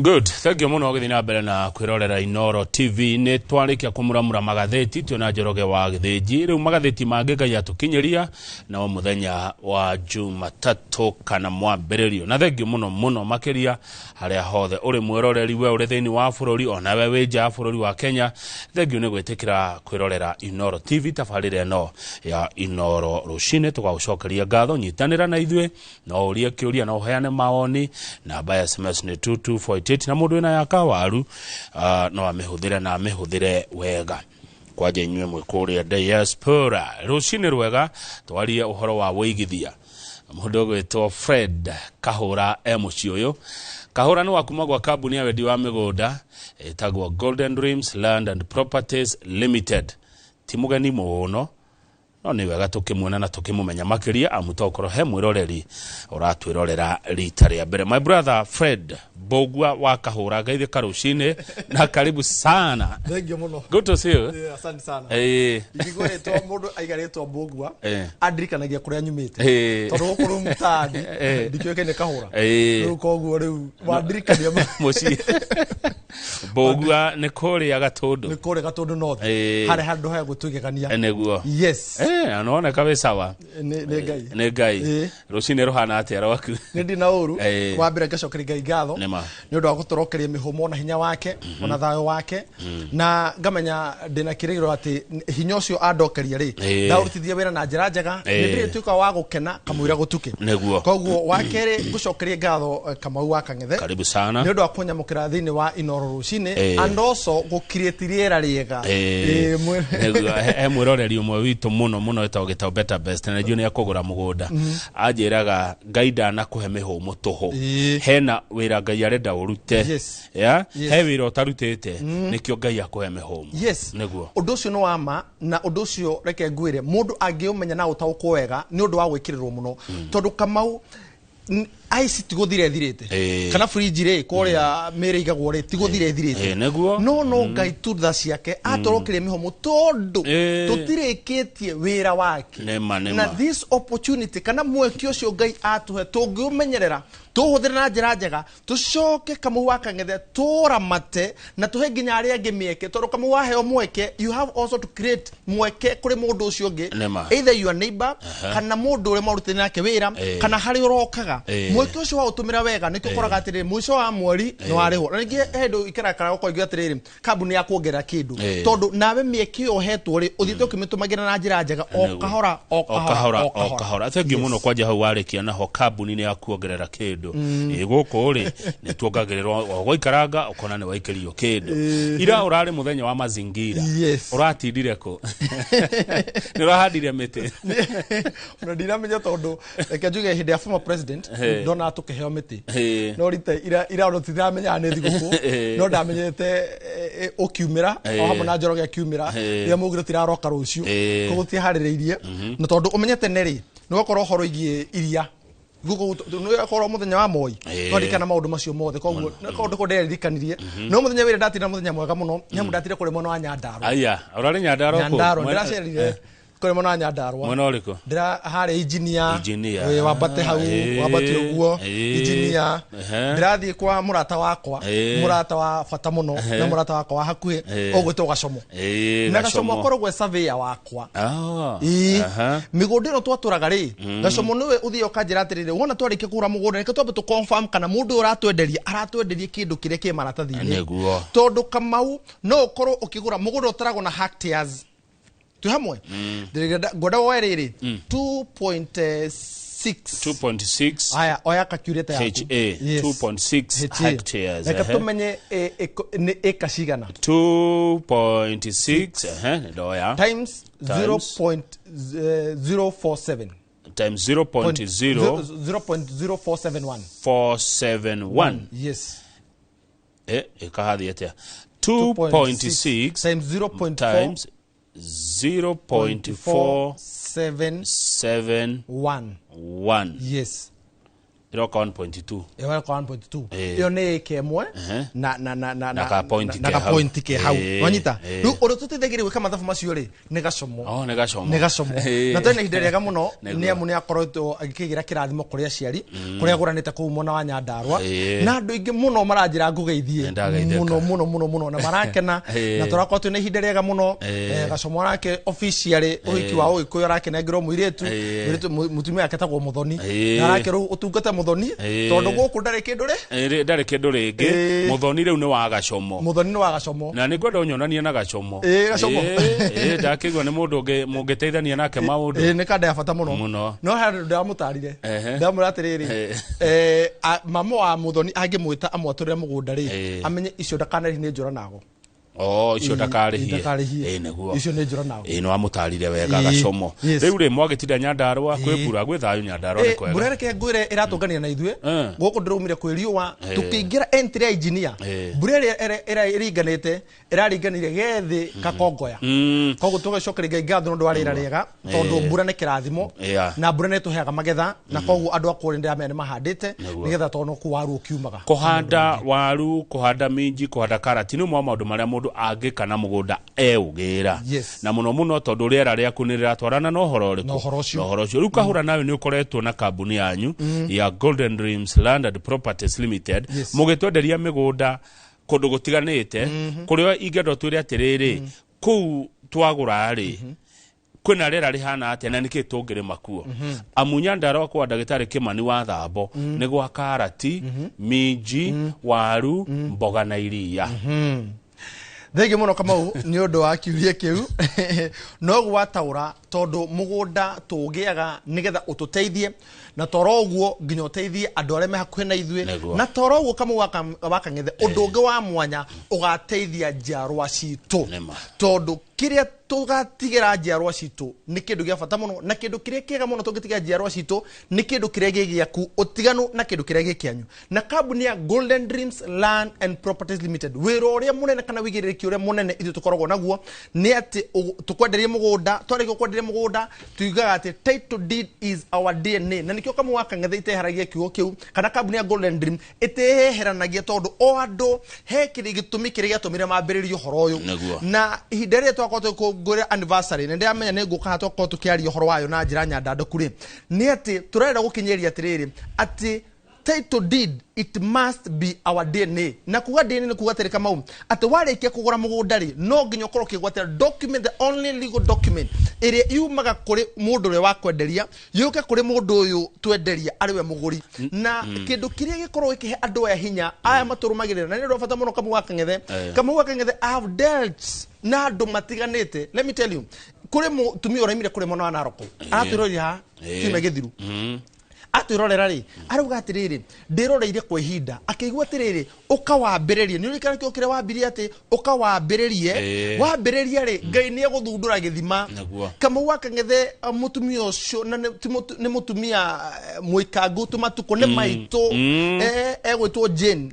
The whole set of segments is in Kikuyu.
Good, thank you muno gũthiĩ na mbere na kwĩrorera Inoro TV. Nĩ twarĩkia kũmuramura magathĩti twĩna Njoroge wa Gĩthĩnji. Rĩu magathĩti mangĩ Ngai atũkinyĩria no mũthenya wa Jumatatũ kana mwambĩrĩrio. Na thank you mũno mũno makĩria harĩa hothe ũrĩ mwĩroreri, we ũrĩ thĩinĩ wa bũrũri onawe wĩ nja ya bũrũri wa Kenya. Thank you nĩ gwĩtĩkĩra kwĩrorera Inoro TV, tabarĩra ĩno ya Inoro rũcinĩ. Tũgagũcokeria ngatho, nyitanĩra na ithuĩ, no ũrie kĩũria, no ũheane mawoni. Namba ya SMS nĩ 22488, na mũndũ wĩna ya kawaru no amĩhũthĩre na amĩhũthĩre wega. Kwanja inyuĩ mwĩ kũrĩa diaspora, rũcinĩ rwega. Twarie ũhoro wa wĩigithia. Mũndũ ũgwĩtwo Fred Kahũra e mũciĩ ũyũ. Kahũra nĩ wa kuma gwa kambuni ya wendi wa mĩgũnda ĩtagwo Golden Dreams Land and Properties Limited. Ti mũgeni mũno, no nĩ wega tũkĩmuona na tũkĩmũmenya makĩria, amu tokorwo he mwĩroreri ũratwĩrorera rita rĩa mbere. My brother Fred Mbũgua wa Kahũra, ngaithĩka rũcinĩ na karibu sana. Thank you mũno. Good to see you. Yeah, asante sana. Ingĩigua rĩtwa mũndũ aiga rĩtwa Mbũgua, andirikanagia kũrĩa nyumĩte, tondũ gũkũ rĩu mtaani ndikĩũĩkaine Kahũra. Rĩu koguo rĩu wandirikania Mũciĩ Mbũgua nĩ kũrĩa Gatũndũ. Nĩ kũrĩa Gatũndũ North, harĩa handũ ha gwĩtũgegania. Nĩguo. Yes. Na nĩwoneka wĩ sawa. Nĩ Ngai. Nĩ Ngai. Rũcinĩ rũhana atĩa rwaku? Nĩ ndina ũru. Wa mbere ngacokeria Ngai ngatho Nĩma. Nĩ ũndũ wa gũtũrokeria mĩhũmũ na hinya wake ona thayũ wake, na ngamenya ndĩna kĩrĩgĩrĩro atĩ hinya ũcio andokeria rĩ, ndaũrutithia wĩra na njĩra njega, nĩ ndĩrĩtuĩka wa gũkena kamũira gũtuke. Koguo wa kerĩ ngũcokerie ngatho Kamau wa Kang'ethe Karibu sana. Nĩ ũndũ wa kũnyamũkĩra thĩinĩ wa Inoro rũcinĩ and also gũkirĩti rĩera rĩega. Nĩguo, he mwĩroreri ũmwe witũ mũno mũno wĩtagwo Gĩtau Better Best, na njũĩ nĩ akũgũra mũgũnda. Anjĩraga Ngai ndanakũhe mĩhũmũ tũhũ. Hena wĩra Ngai arenda ũrute. Yeah? He wĩra ũtarutĩte, nĩkĩo Ngai akũhe mĩhũmũ. Nĩguo. Ũndũ ũcio nĩ wa ma, na ũndũ ũcio reke ngwĩre, mũndũ angĩũmenya na ũtaũkwo wega, nĩ ũndũ wa gwĩkĩrĩrwo mũno, tondũ Kamau, ice ti gũthira ĩthirĩte, kana fridge rĩ kũrĩa mĩrĩ igagwo rĩ ti gũthira ĩthirĩte. Nĩguo. No Ngai tu tha ciake atũrokeria mĩhũmũ, tondũ tũtirĩkĩtie wĩra wake. Nĩma, nĩma. Na this opportunity kana mweke ũcio Ngai atũhe, tũngĩũmenyerera, tũhũthĩre na njĩra njega, tũcoke Kamau wa Kang'ethe tũramate na tũhe nginya arĩa angĩ mĩeke, tondũ Kamau waheo mweke, you have also to create mweke kũrĩ mũndũ ũcio ũngĩ, Nĩma. either your neighbor kana mũndũ ũrĩa mwarutithania nake wĩra kana harĩa ũrokaga. Mweke ũcio waũtũmĩra wega, nĩkĩo ũkoraga atĩrĩrĩ, mũico wa mweri nĩ warĩhwo. Na ningĩ he hĩndĩ ikarakara ũkoiga atĩrĩrĩ, kambuni ya kuongerera kĩndũ, tondũ nawe mĩeke ĩyo ũhetwo rĩ, ũthiĩte ũkĩmĩtũmagĩra na njĩra njega o kahora o o kahora o kahora. Thank you Yes. mũno. Kwanja hau warĩkia naho, kambuni nĩ ya kuongerera kĩndũ. Ĩ gũkũ rĩ, nĩ tuongagĩrĩrwo o gwaikaranga, ũkona nĩ waikĩrio kĩndũ. Ira ũrarĩ mũthenya wa mazingira. Yes. Ũratindire kũ? Nĩ ũrahandire mĩtĩ? Ona ndinamenya, tondũ reke njuge hĩndĩ ya former president ndonaga tũkĩheo mĩtĩ, no rita ira ona tũtiramenyaga nĩ thigũkũ, no ndamenyete ũkiumĩra o hamwe na Njoroge akiumĩra rĩrĩa mũgire tiraroka rũciũ. Koguo tutiharĩrĩirie, na tondũ ũmenye tene rĩ, nĩ gwakorwo ũhoro igiĩ iria nĩgakorwo mũthenya wa Moi, twarikana maũndũ macio mothe. Koguo kaũndũ kau nderirikanirie, no mũthenya wĩrĩ ndatinda mũthenya mwega mũno, nĩ amu ndatire kũrĩ mwena wa Nyandarua. Aya ũrarĩ Nyandarua kũ? Nyandarua ndĩracerire kũrĩ mwena wa Nyandarua. Mwena ũrĩkũ? Ndĩra harĩa Engineer. Engineer. Wambate hau, wambate ũguo. Engineer. Ndĩrathiĩ kwa mũrata wakwa, mũrata wa bata mũno na mũrata wakwa wa hakuhĩ ũgwĩtwo Gacomo, na Gacomo akoragwo e surveyor wakwa. Ĩĩ. Mĩgũnda ĩno twatũraga rĩ, Gacomo nĩwe ũthiĩ ũkanjĩra atĩrĩrĩ, wona twarĩkia kũgũra mũgũnda, reke twambe tũ confirm kana mũndũ ũyũ ũratwenderia aratwenderia kĩndũ kĩrĩa kĩ maratathi-inĩ. Tondũ Kamau, no ũkorwo ũkĩgũra mũgũnda ũtaragwo na hectares. Twĩ hamwe? Ngwenda woe rĩrĩ, 2.6. 2.6. Aya, oya calculator yaku. HA. 2.6 HA. Hectares. Reke tũmenye nĩ ĩka cigana. 2.6, ehe, nĩ ndoya. Times Times. 0.047. Times 0.0 0.0471. 471. Yes. Ĩkahathiĩ atĩa? 2.6 times 0.4 times 0.471. 71. Yes. Ĩroka 1.2. Ĩroka 1.2. Ĩĩ. Ĩyo nĩ ĩka ĩmwe Ehe. na na na na Na ka point na ke ka hau. point ke hau. Ĩĩ, Wanyita? ĩĩ. Rĩu ũrĩa tũteithagĩrĩria gwĩka mathabu macio rĩ nĩ Gacomo. Oh, nĩ Gacomo. Nĩ Gacomo. Ĩĩ. Na twĩna ihinda rĩega mũno Nĩguo. nĩ amu nĩ akoretwo agĩkĩgĩra kĩrathimo kũrĩ aciari kũrĩa agũranĩte kũu mwena wa Nyandarua. Ĩĩ. Na andũ aingĩ mũno maranjĩra ngũgeithie Nĩ ndageithĩka. mũno mũno mũno mũno na marakena. Ĩĩ. Na tũrakorwo twĩna ihinda rĩega mũno. Ĩĩ. Gacomo arake officially ũhiki wa Ũgĩkũyũ arakenengerwo mũirĩtu. Ĩĩ. Mũirĩtu mũtumia wake etagwo Mũthoni. Ĩĩ. Na arakerwo ũtungate Mũthoni Ĩĩ. tondũ gũkũ ndarĩ kĩndũ rĩ. Ĩĩ, ndarĩ kĩndũ rĩngĩ. Ĩĩ. Mũthoni rĩu nĩ wa Gacomo. Mũthoni nĩ wa Gacomo. Na nĩ ngwenda ũnyonanie na Gacomo. Ĩĩ, Gacomo. Ĩĩ, ĩĩ, ndakĩigua nĩ mũndũ mũngĩteithania nake maũndũ. Ĩĩ, nĩ kanda ya bata mũno. Mũno. No he handũ ndamũtarire. Ehe. Ndamwĩra atĩrĩrĩ, Ĩĩ. mama wa Mũthoni angĩmwĩta amwatũrĩre mũgũnda rĩ, Ĩĩ. amenye icio ndakanarĩhie nĩ njũra nago. Oh, icio ndakarĩhie. Ndakarĩhie. Ĩĩ, nĩguo. Icio nĩ njũra nago. Ĩĩ, nĩ wamũtarire wega Ĩĩ. Gacomo. Yes. Rĩu rĩ mwagĩtinda Nyandarua kwĩ mbura gwĩ thayũ Nyandarua nĩ kwega. Mbura reke ngwĩre ĩratũngania na ithuĩ. Eh. Gũkũ ndĩraumire kwĩ riũa Eh. tũkĩingĩra entry ya engineer. Eh. Mbura ĩrĩa ĩringanĩte ĩraringanire gethĩ kakongoya. Koguo tũgacokeria Ngai ngatho nĩ ũndũ wa rĩera rĩega tondũ mbura nĩ kĩrathimo Yeah. na mbura nĩ ĩtũheaga magetha na koguo andũ a kũrĩa ndĩramenya nĩ mahandĩte Nĩguo. nĩgetha tondũ kũu waru ũkiumaga. Kũhanda waru, kũhanda minji, kũhanda karati nĩ ũmwe wa maũndũ marĩa mũndũ angĩka na mũgũnda eũgĩra. Yes. Na mũno mũno tondũ rĩera rĩaku nĩ rĩratwarana na ũhoro ũrĩkũ? Na ũhoro ũcio. Na ũhoro ũcio. Rĩu kahũra nawe nĩ ũkoretwo na kambuni yanyu ya Golden Dreams Land and Properties Limited. Yes. Mũgĩtwenderia mĩgũnda kũndũ gũtiganĩte kũrĩa ingĩenda ũtwĩre atĩrĩrĩ kũu twagũra rĩ kwĩna rĩera rĩhana atĩa na nĩkĩ tũngĩrĩma kuo. Amu Nyandarua kwa ndagĩtarĩ Kĩmani wa Thambo nĩ gwa karati, minji, waru, mboga na iria. Thengiũ mũno Kamau nĩ ũndũ wa kiuria kĩu. Noguo wataũra tondũ mũgũnda tũgĩaga nĩgetha ũtũteithie na toro ũguo nginya ũteithie andũ arĩa me hakuhĩ na ithuĩ Nĩguo. na toro ũguo Kamau wa Kang'ethe ũndũ ũngĩ wa mwanya ũgateithia njiarwa citũ. Nĩma. Tondũ kĩrĩa tũgatigĩra njiarwa citũ nĩ kĩndũ gĩa bata mũno na kĩndũ kĩrĩa kĩega mũno tũngĩtigĩra njiarwa citũ nĩ kĩndũ kĩrĩa gĩ gĩaku ũtiganu na kĩndũ kĩrĩa gĩ kĩanyu. Na kambuni ya Golden Dreams Land and Properties Limited wĩra ũrĩa mũnene kana wĩigĩrĩrĩki ũrĩa mũnene ithuĩ tũkoragwo naguo nĩ atĩ tũkwenderie mũgũnda, twarĩkia kwenderia mũgũnda tuigaga atĩ title deed is our DNA na nĩkĩo Kamau wa Kang'ethe iteheragia kiugo kĩu kana kambuni ya Golden Dream ĩteheranagia tondũ o andũ he kĩrĩ gĩtũmi kĩrĩa gĩatũmire mambĩrĩrie ũhoro ũyũ. Nĩguo. Na ihinda rĩrĩa twakorwo tũgĩkũngũĩra anniversary nĩ ndĩramenya nĩ ngũka haha twakorwo tũkĩaria ũhoro wayo na njĩra nyandandũku rĩ nĩ atĩ tũrenda gũkinyĩria atĩrĩrĩ atĩ title deed it must be our DNA na kuga DNA nĩ kuga atĩrĩ Kamau atĩ warĩkia kũgũra mũgũnda rĩ no nginya ũkorwo ũkĩgwatĩra document, the only legal document ĩrĩa yumaga kũrĩ mũndũ ũrĩa wakwenderia yũke kũrĩ mũndũ ũyũ twenderia arĩ we mũgũri. Na kĩndũ kĩrĩa gĩkoragwo gĩkĩhe andũ aya hinya aya matũrũmagĩrĩra na nĩ ũndũ wa bata mũno Kamau wa Kang'ethe. Kamau wa Kang'ethe, I have dealt na andũ matiganĩte. Let me tell you, kũrĩ mũtumia ũraimire kũrĩ mwena wa Narok aratwĩroria haha kiumia gĩthiru atwĩrorera rĩ arauga atĩrĩrĩ ndĩroreire kwa ihinda akĩigua atĩrĩrĩ ũkawambĩrĩrie nĩ ũririkana kĩo kĩrĩa wambirie atĩ ũkawambĩrĩrie wambĩrĩria rĩ Ngai nĩ egũthundũra gĩthima. Nĩguo. Kamau wa Kang'ethe mũtumia ũcio na nĩ mũtumia mũikangu tũmatukũ nĩ maitũ egwĩtwo Jane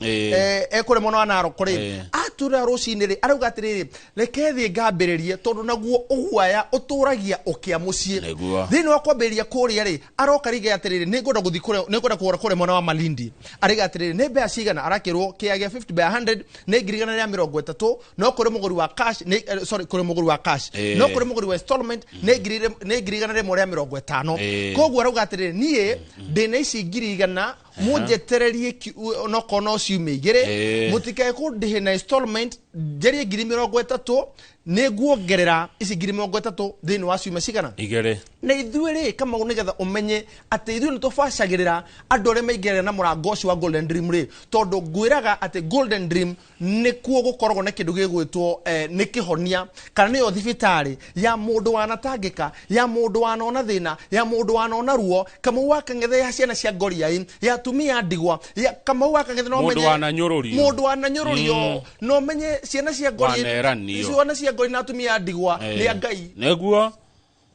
ekũrĩ mwena wa Narok rĩ atwĩra rũcinĩ rĩ arauga atĩrĩrĩ reke thiĩ ngambĩrĩrie tondũ naguo ũguaya ũtũragia ũkĩa mũciĩ. Nĩguo. Thĩinĩ wa kwambĩrĩria kũrĩa rĩ aroka rĩngĩ atĩrĩrĩ nĩ ngwenda gũthiĩ kũrĩa nĩ ngwenda kũgũra kũrĩa mwena wa Malindi arĩga atĩrĩrĩ nĩ mbeca cigana arakĩrwo kĩa gĩa 50 by 100 nĩ 130,000 no kũrĩ mũgũri wa cash nĩ sorry kũrĩ mũgũri wa cash no kũrĩ mũgũri wa installment nĩ 150,000. Koguo arauga atĩrĩrĩ niĩ ndĩna ici 100,000 mũnjetererie onokorwo no ciumia igĩrĩ mũtikae kũndĩhe na installment njerie 30,000 nĩ nguongerera ici 30,000 thĩinĩ wa ciumia cigana igĩrĩ. Na ithuĩ rĩ Kamau nĩgetha ũmenye atĩ ithuĩ nĩ tũbacagĩrĩra andũ arĩa maingĩraga na mũrango ũcio wa Golden Dream rĩ tondũ ngwĩraga atĩ Golden Dream nĩkuo gũkoragwo na kĩndũ gĩgwĩtwo nĩ kĩhonia kana nĩyo thibitarĩ ya mũndũ wanatangĩka ya mũndũ wanona thĩna ya mũndũ wanona ruo. Kamau wa Kang'ethe ya ciana cia ngoriai ya atumia ndigwa ya Kamau wa Kang'ethe no Mũndũ ũmenye wananyũrũrio. mũndũ wananyũrũrio no ũmenye ciana cia ngoriai Waneranio. ciana cia ngori na atumia ndigwa nĩ a Ngai. Nĩguo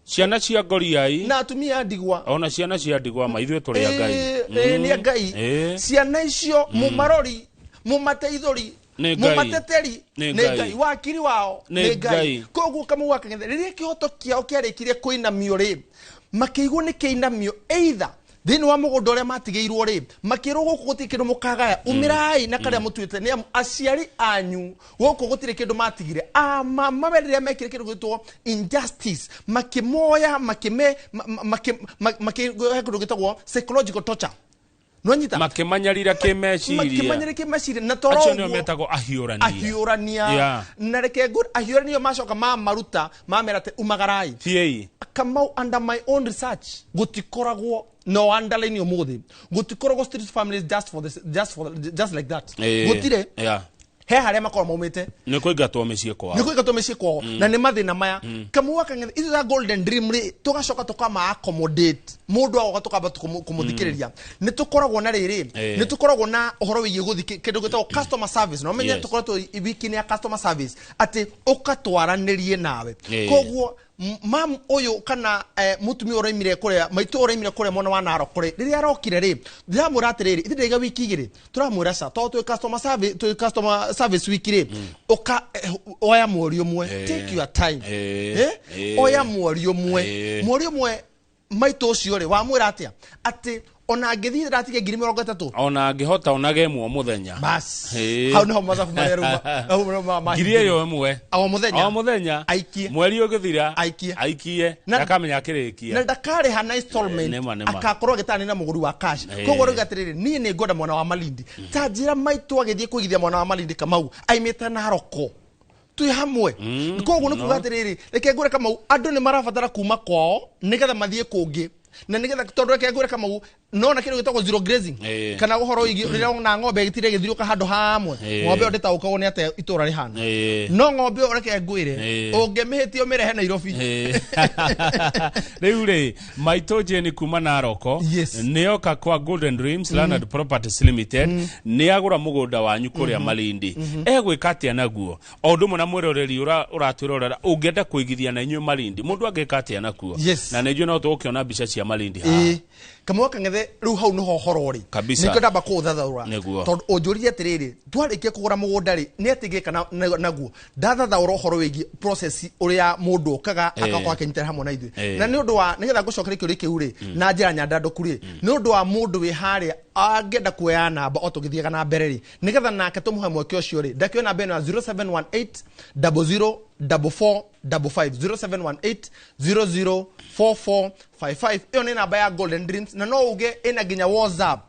ciana cia ngoriai na atumia ndigwa ona ciana cia ndigwa ma ithuĩ tũrĩ a Ngai. Nĩ a Ngai. Ciana icio mũmarori mũmateithũri Nĩ Ngai. mũmateteri Nĩ nĩ Ngai. Ngai wakiri wao Nĩ nĩ Ngai. Ngai. Koguo Kamau wa Kang'ethe rĩrĩa kĩhoto kĩao kĩarĩkirie kũinamio rĩ makĩigwo nĩ kĩinamio either Thĩinĩ wa mũgũnda ũrĩa matigĩirwo rĩ, makĩrwo gũkũ gũtirĩ kĩndũ mũkagaya, umĩrai na karĩa mũtuĩte, nĩ amu aciari anyu gũkũ gũtirĩ kĩndũ matigire. Mama we rĩrĩa mekire kĩndũ gĩtwo injustice, makĩmoya makĩme makĩ kĩndũ gĩtagwo psychological torture. Nonyita makĩmanyarira kĩmeciria, makĩmanyarira kĩmeciria, na toro acio nĩo metagwo ahiũrania, ahiũrania. Na reke ngũ ahiũrania macoka mamaruta mamera atĩ umagarai thiĩi. Kamau, under my own research, gũtikoragwo no underline ũmũthĩ, gũtikoragwo street families just for this, just for just like that. Gũtirĩ. He harĩa makoragwo maumĩte nĩ kũingatwo mĩciĩ kwao, nĩ kũingatwo mĩciĩ kwao, na nĩ mathĩna maya. Kamau akang'ethe ithuĩ ta Golden Dream rĩ, tũgacoka tũkama accommodate mũndũ agoka, tũkamba kũmũthikĩrĩria. Nĩ tũkoragwo na rĩrĩ, nĩ tũkoragwo na ũhoro wĩgiĩ gũthikĩ kĩndũ gĩtagwo customer service. No menye tũkoretwo wiki-inĩ ya customer service, atĩ ũkatwaranĩrie nawe. Koguo mam ũyũ kana mũtumia ũraimire kũrĩa, maitũ ũraimire kũrĩa mwena wa Narok rĩ, rĩrĩa arokire rĩ, ndĩramwĩra atĩrĩrĩ, ithuĩ ndaiga wiki igĩrĩ, tũramwĩra ca, tondũ twĩ customer service, twĩ customer service week rĩ, ũka oya mweri ũmwe, take your time. Oya mweri ũmwe, mweri ũmwe maitũ ũcio rĩ, wamwĩra atĩa? Atĩ ona angĩthiĩ ndatigie 30,000, ona angĩhota onage ĩmwe mũthenya. Bas, hau nĩho mathabu marĩa rĩu ngiri ĩyo ĩmwe o mũthenya, o mũthenya, aikie mweri ũgĩthira, aikie, aikie, ndakamenya akĩrĩkia, na ndakarĩha na installment, akakorwo agĩtana na mũgũri wa cash. Koguo rĩu atĩrĩrĩ, niĩ nĩ ngwenda mwana wa Malindi, ta njĩra maitũ agĩthiĩ kũigithia mwana wa Malindi Kamau aimĩte Naroko, twĩ hamwe. Koguo nĩ kuga atĩrĩrĩ, reke ngwĩre Kamau, andũ nĩ marabatara kuma kwao nĩgetha mathiĩ kũngĩ, na nĩgetha tondũ reke ngwĩre Kamau, nona kĩndũ gĩtagwo zero grazing, kana ũhoro wĩgiĩ rĩrĩa wona ng'ombe ĩgĩtire ĩgĩthiũrũrũka handũ hamwe, ng'ombe ĩyo ndĩtaũkagwo nĩ atĩa itũũra rĩhana. No ng'ombe ĩyo reke ngwĩre, ũngĩmĩhĩtia ũmĩrehe Nairobi. Rĩu rĩ, maitũ Jane kuma Naroko nĩoka kwa Golden Dreams Land and Properties Limited, nĩ agũra mũgũnda wanyu kũrĩa Malindi, egwĩka atĩa naguo? O ũndũ ũmwe na mwĩroreri ũratwĩrorera, ũngĩenda kũigithia na inyuĩ Malindi, mũndũ angĩka atĩa nakuo? Na nĩ njũĩ no tũgũkĩona mbica cia Malindi haha. Kamau akang'ethe rĩu hau nĩho ũhoro ũrĩ. Kabisa. Nĩkĩo ndamba kũũthathaũra. Nĩguo. Tondũ ũnjũririe atĩrĩrĩ, twarĩkia kũgũra mũgũnda rĩ, nĩ atĩ ngĩka naguo? Ndathathaũra ũhoro wĩgiĩ process ũrĩa mũndũ okaga agakorwo akĩnyitana hamwe na ithuĩ. Na nĩ ũndũ wa nĩgetha ngũcokerie kĩũria kĩu rĩ, na njĩra nyandandũku rĩ, nĩ ũndũ wa mũndũ wĩ harĩa angĩenda kuoya namba o tũgĩthiaga na mbere rĩ, nĩgetha nake tũmũhe mweke ũcio rĩ, ndakĩoya namba ĩno ya 0718 00 44 55, 0718 00 44 55. Ĩyo nĩ namba ya Golden Dreams, na no uge ĩna nginya WhatsApp,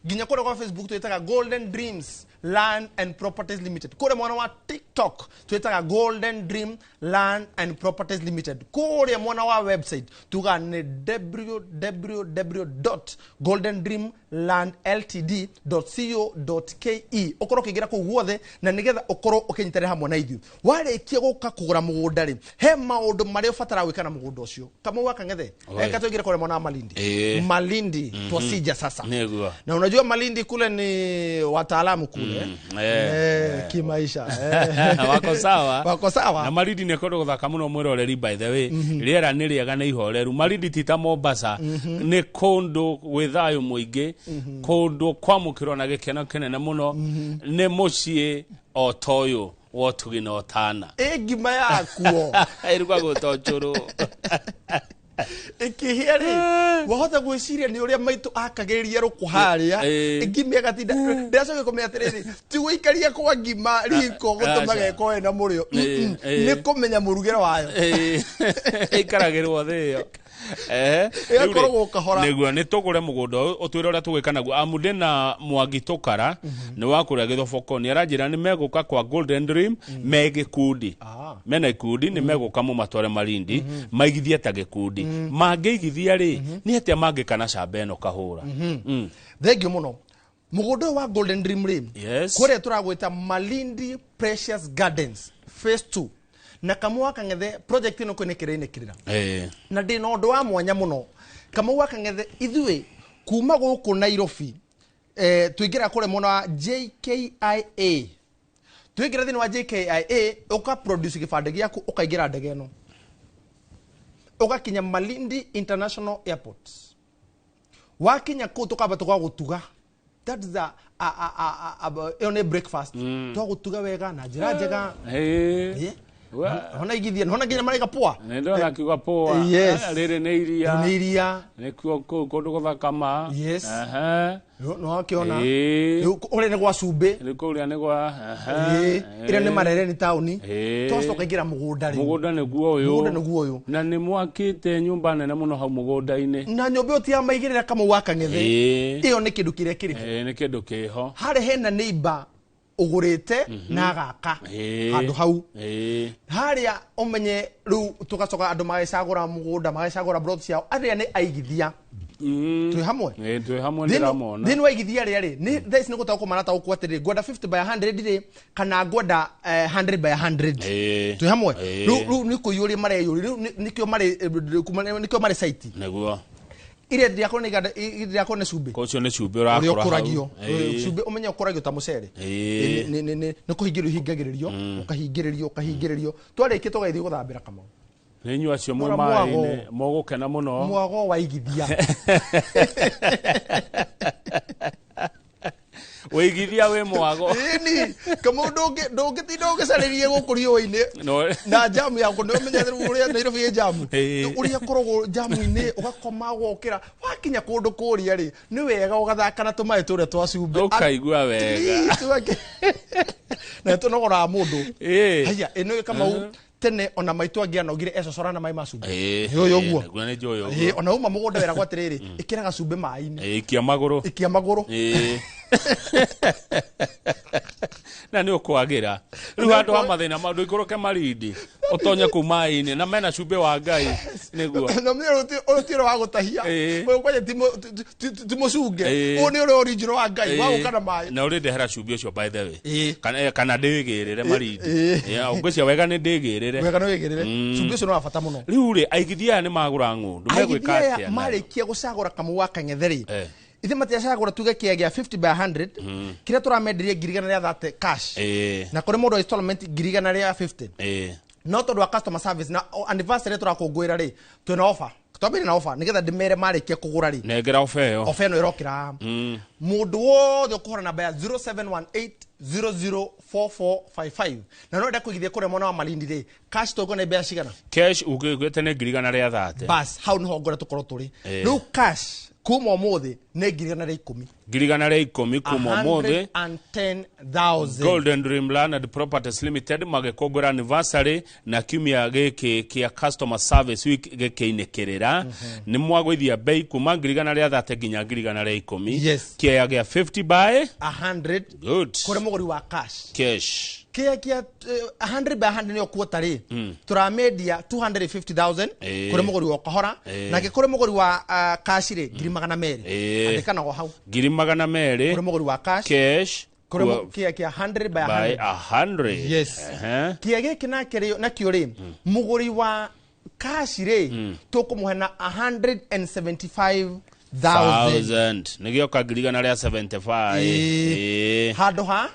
nginya kũrĩa kwa Facebook twĩtaga Golden Dreams Land and Properties Limited, kũrĩa mwena wa TikTok twĩtaga Golden Dream Land and Properties Limited, kũrĩa mwena wa website tuga nĩ www.goldendreamlandltd.co.ke. Ũkorwo ũkĩingĩra kũu guothe na nĩgetha ũkorwo ũkĩnyitanĩra hamwe na ithuĩ. Warĩkia gũka kũgũra mũgũnda rĩ, he maũndũ marĩa ũbataraga gwĩka na mũgũnda ũcio. Kamau akang'ethe, reka tũingĩre kũrĩa mwena wa Malindi. Malindi twasija sasa. Nĩguo. Na unajua Malindi kule ni wataalamu kule, kimaisha. Wako sawa. Wako sawa. Na Malindi nĩ kũndũ gũthaka mũno mwĩroreri, by the way, rĩera nĩ rĩega na ihoreru. Malindi ti ta Mombasa, nĩ kũndũ gwĩ thayũ mũingĩ, kũndũ kwamũkĩrwo na gĩkeno kĩnene mũno, nĩ mũciĩ o ta ũyũ wa ũtugi na ũtana. Ĩ ngima yakuo ĩrugagwo ta ũcũrũ. Ĩkĩhĩa rĩ, wahota gwĩciria nĩ ũrĩa maitũ akagĩrĩria rũkũ harĩa, ngima ĩgatinda. Ndĩracoka kũmenya atĩrĩrĩ, ti gũikaria kwa ngima riko gũtũmaga ĩkorwo ĩna mũrĩo, nĩ kũmenya mũrugĩre wayo. Ĩikaragĩrwo thĩ ĩyo. Ĩgakoragwo kahora. Nĩguo nĩ tũgũre mũgũnda ũyũ, ũtwĩre ũrĩa tũgwĩka naguo, amu ndĩna Mwangi Tũkara nĩ wa kũrĩa Gĩthoboko, nĩ aranjĩra nĩ megũka kwa Golden Dream me gĩkundi, mena ikundi, nĩ megũka mũmatware Malindi maigithie ta gĩkundi. Mangĩigithia rĩ, nĩ atĩa mangĩka na camba ĩno kahũra? Thengiũ mũno. Mũgũnda ũyũ wa Golden Dream rĩ, kũrĩa tũragwĩta Malindi Precious Gardens phase 2, na Kamau wa Kang'ethe, project ĩno kwĩ nĩ kĩrĩnĩkĩrĩra, na ndĩna ũndũ wa mwanya mũno, Kamau wa Kang'ethe. Ithuĩ kuma gũkũ Nairobi, tũingĩra kũrĩa mwena wa JKIA, tũingĩra thĩinĩ wa JKIA, ũka produce gĩbandĩ gĩaku, ũkaingĩra ndege ĩno, ũgakinya Malindi International Airport. Wakinya kũu, tũkamba tũgagũtuga, that is a ĩyo nĩ breakfast, twagũtuga wega na njĩra njega. Hona igithia hona nginya maraiga poa. Nĩ ndona akiuga poa. Yes. Rĩrĩ nĩ iria. Nĩ iria. Nĩkuo kũu kũndũ gũthaka ma. Yes. Ehe. Nĩ wakĩona. Ĩĩ. Rĩu ũrĩa nĩ gwa cumbĩ. Rĩu kũrĩa nĩ gwa ehe. Ĩĩ. Ĩrĩa nĩ marere nĩ taũni. Ĩĩ. Twacoka ingĩra mũgũnda rĩu. Mũgũnda nĩguo ũyũ. Mũgũnda nĩguo ũyũ. Na nĩ mwakĩte nyũmba nene mũno hau mũgũnda-inĩ. Na nyũmba ĩyo ti ya maigĩrĩra Kamau wa Kang'ethe. Ĩĩ. Ĩyo nĩ kĩndũ kĩrĩa kĩrĩ ho. Ĩĩ, nĩ kĩndũ kĩho. Harĩa hena neighbor ũgũrĩte na agaka Ĩĩ. handũ hau. Ĩĩ. Harĩa ũmenye rĩu tũgacoka andũ magĩcagũra mũgũnda, magĩcagũra plot ciao, arĩa nĩ aigithia. Twĩ hamwe? Ĩĩ, twĩ hamwe ndĩramona. Thĩinĩ wa igithia rĩa rĩ, nĩ thaa ici nĩ gũtaũkwo marataũkwo atĩrĩrĩ, ngwenda 50 by 100 rĩ, kana ngwenda 100 by 100. Ĩĩ. Twĩ hamwe? Ĩĩ. Rĩu nĩ kũiyũria mareyũria, rĩu nĩkĩo marĩ, nĩkĩo marĩ site. Nĩguo. Iria rĩakwo nĩ iganda, iria rĩakwo nĩ cumbĩ. Ũcio nĩ cumbĩ Ũrĩa ũrakũra hau. ũkũragio. Ĩĩ. Cumbĩ ũmenye ũkũragio ta mũcere. Ĩĩ. Nĩ kũhingĩrĩrio ũhingagĩrĩrio, ũkahingĩrĩrio, ũkahingĩrĩrio. Twarĩkia tũgagĩthiĩ gũthambĩra Kamau. Nĩ inyuĩ acio mwĩ Rora mwago. maĩ-inĩ, mũgũkena mũno. Mwago wa igithia. Wĩigithia wĩ mwago. Ĩni, Kamau ndũngĩtinda ũgĩcarĩria gũkũ riũa-inĩ. No. Na jamu yaku nĩ ũmenye rĩu ũrĩa Nairobi ĩ jamu. Ĩĩ. Ũrĩa ũkoragwo jamu-inĩ, ũgakoma ũgokĩra. Wakinya kũndũ kũrĩa rĩ, nĩ wega ũgathaka na tũmaĩ tũrĩa twa cumbĩ. Ũkaigua wega. At least Na nĩtũnogoraga mũndũ. Ĩĩ. Haya, ĩno Kamau tene ona maitũ angĩanogire ecocora na maĩ ma cumbĩ. Ĩĩ. Nĩ ũyũ ũguo. Nĩguo nĩ njũĩ Ĩĩ, ũguo. ona uma mũgũnda weragwo atĩrĩrĩ, ĩkĩra gacumbĩ maĩ-inĩ. Ĩĩ, ikia magũrũ. Ikia magũrũ. Ĩĩ. Na nĩ ũkwagĩra. Rĩu handũ ha mathĩna ma ndũikũrũke Malindi, ũtonye kũu maĩ-inĩ na mena cumbĩ wa Ngai nĩguo. Na mimi ũyũ ti ũrĩa wa gũtahia. Ĩĩ. Ũyũ kwanja ti mũcunge. Ĩĩ. Ũyũ nĩ ũrĩa original wa Ngai, wa gũka na maĩ. Na ũrĩ ndehera cumbĩ ũcio by the way. Ĩĩ. Kana kana ndĩgĩrĩre Malindi. Ĩĩ. Ĩĩ, ngwĩciria wega nĩ ndĩgĩrĩre. Wega nĩ wĩgĩrĩre. Cumbĩ ũcio nĩ wa bata mũno. Rĩu rĩ, aigithia aya nĩ magũra ng'ũndũ, megwĩka Aigithia aya atĩa nayo? marĩkia gũcagũra Kamau wa Kang'ethe rĩ, Eh. ithe matiacagũra tuge kĩea gĩa 50 by 100, kĩrĩa tũramenderie ngiri igana rĩa 30 cash. Ĩĩ. Na kũrĩ mũndũ wa installment ngiri igana rĩa 50. Ĩĩ. No tondũ wa customer service na anniversary tũrakũngũĩra rĩ, twĩna offer. Twambĩrĩrie na offer nĩgetha ndĩmere marĩkia kũgũra rĩ. Nengera ofa ĩyo. Ofa ĩno ĩrokĩra. Mũndũ wothe ũkũhũra namba ya 0718004455 na no enda kũigithia kũrĩa mwena wa Malindi rĩ, cash tũngũ nĩ mbeca cigana? Cash ũgĩte nĩ ngiri igana rĩa 30. Bas, hau nĩho ngwenda tũkorwo tũrĩ. Ĩĩ. Rĩu cash kuma ũmũthĩ nĩ ngiri igana rĩa ikũmi. Ngiri igana rĩa ikũmi kuma ũmũthĩ. 110,000. Golden Dream Land and Properties Limited magĩkũngũĩra anniversary na kiumia gĩkĩ kĩa customer service week gĩkĩinĩkĩrĩra. Nĩ mwagũithia bei kuma ngiri igana rĩa 30 nginya ngiri igana rĩa ikũmi. Yes. Kĩea gĩa 50 by 100 good. kũrĩ mũgũri wa cash. Cash. Kĩea kĩa 100 by 100 nĩyo kuota rĩ, tũramendia 250,000 Ĩĩ. kũrĩ mũgũri wa kahora, Ĩĩ. nake kũrĩ mũgũri wa cash rĩ, ngiri magana merĩ. Ĩĩ. Andĩka nago hau. Ngiri magana merĩ. Kũrĩ mũgũri wa cash. Cash. Kũrĩ kĩea kĩa 100 by by 100. 100. Yes. Ehe. Kĩea gĩkĩ nake rĩ, nakĩo rĩ, mũgũri wa cash rĩ, tũkũmũhe na 175,000. Thousand. Nĩgĩoka ngiri igana rĩa 75. Ĩĩ. Ĩĩ. Handũ ha